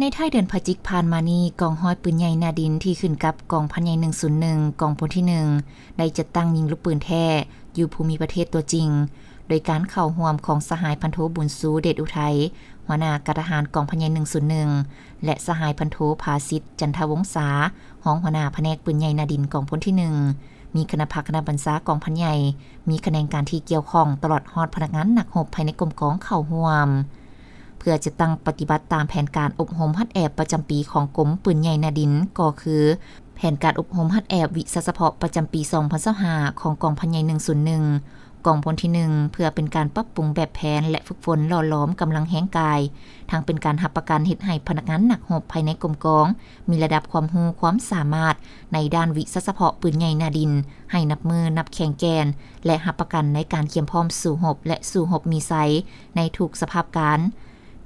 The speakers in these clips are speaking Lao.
ໃນທ້າຍເດືອນພະຈິກຜ່ານມານີ້, ກອງຮ້ອຍປືນໃຫຍ່ໜ້າດິນທີ່ຂຶ້ນກັບກອງພັນໃຫຍ່ໜຶ່ງສູນໜຶ່ງ ກອງພົນທີໜຶ່ງ ໄດ້ຈັດຕັ້ງຍິງລູກປືນແທ້ຢູ່ພູມິປະເທດຕົວຈິງ, ໂດຍການເຂົ້າຮ່ວມຂອງສະຫາຍພັນໂທ ບຸນຊູ ເດດອຸໄທ ຫົວໜ້າການທະຫານກອງພັນໃຫຍ່ໜຶ່ງສູນໜຶ່ງ ແລະ ສະຫາຍພັນໂທ ພາສິດ ຈັນທະວົງສາ ຮອງຫົວໜ້າພະແນກປືນໃຫຍ່ໜ້າດິນກອງພົນທີໜຶ່ງ, ມີຄະນະພັກຄະນະບັນຊາກອງພັນໃຫຍ່, ມີຂະແໜງການທີ່ກ່ຽວຂ້ອງ ຕະຫຼອດຮອດພະນັກງານນັກຮົບພາຍໃນກົມກອງເຂົ້າຮ່ວມ. ເພື່ອຈັດຕັ້ງປະຕິບັດຕາມແຜນການອົບຮົມຫັດແອບປະຈຳປີຂອງກົມປືນໃຫຍ່ໜ້າດິນ ກໍຄື ແຜນການອົບຮົມຫັດແອບວິຊາສະເພາະປະຈຳປີສອງພັນຊາວຫ້າ ຂອງກອງພັນໃຫຍ່ໜຶ່ງສູນໜຶ່ງ ກອງພົນທີໜຶ່ງ ເພື່ອເປັນການປັບປຸງແບບແຜນ ແລະ ຝຶກຝົນຫຼໍ່ຫຼອມກຳລັງແຮງກາຍ, ທັງເປັນການຮັບປະກັນເຮັດໃຫ້ພະນັກງານນັກຮົບພາຍໃນກົມກອງ ມີລະດັບຄວາມຮູ້ຄວາມສາມາດໃນດ້ານວິຊາສະເພາະປືນໃຫຍ່ໜ້າດິນ ໃຫ້ນັບມື້ນັບແຂງແກ່ນ ແລະ ຮັບປະກັນໃນການກຽມພ້ອມສູ້ຮົບ ແລະ ສູ້ຮົບມີໄຊໃນທຸກສະພາບການ.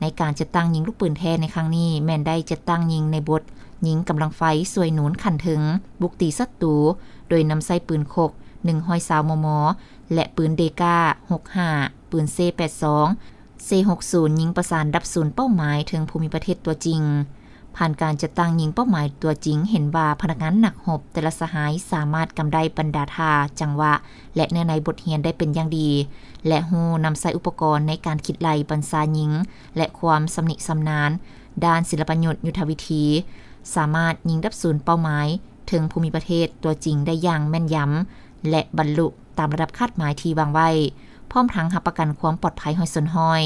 ໃນການຈັດຕັ້ງຍິງລູກປືນແທ້ໃນຄັ້ງນີ້ ແມ່ນໄດ້ຈັດຕັ້ງຍິງໃນບົດຍິງກຳລັງໄຟຊ່ວຍໜູນຂັ້ນເທິງ ບຸກຕີສັດຕູ ໂດຍນຳໃຊ້ປືນຄົກ ໜຶ່ງຮ້ອຍຊາວ ມມ ແລະ ປືນເດກາ ຫົກຫ້າ, ປືນເຊ ແປດສອງ, ເຊ ຫົກສູນ ຍິງປະສານດັບສູນເປົ້າໝາຍເທິງພູມິປະເທດຕົວຈິງ. ຜ່ານການຈັດຕັ້ງຍິງເປົ້າໝາຍຕົວຈິງ ເຫັນວ່າພະນັກງານນັກຮົບແຕ່ລະສະຫາຍສາມາດກຳໄດ້ບັນດາທ່າ, ຈັງຫວະ ແລະ ເນື້ອໃນບົດຮຽນໄດ້ເປັນຢ່າງດີ ແລະ ຮູ້ນຳໃຊ້ອຸປະກອນໃນການຄິດໄລ່ບັນຊາຍິງ ແລະ ຄວາມຊຳນິຊຳນານດ້ານສິລະປະຍຸດຍຸດທະວິທີ, ສາມາດຍິງດັບສູນເປົ້າໝາຍເທິງພູມິປະເທດຕົວຈິງໄດ້ຢ່າງແມ່ນຢຳ ແລະ ບັນລຸຕາມລະດັບຄາດໝາຍທີ່ວາງໄວ້, ພ້ອມທັງຮັບປະກັນຄວາມປອດໄພຮ້ອຍສ່ວນຮ້ອຍ.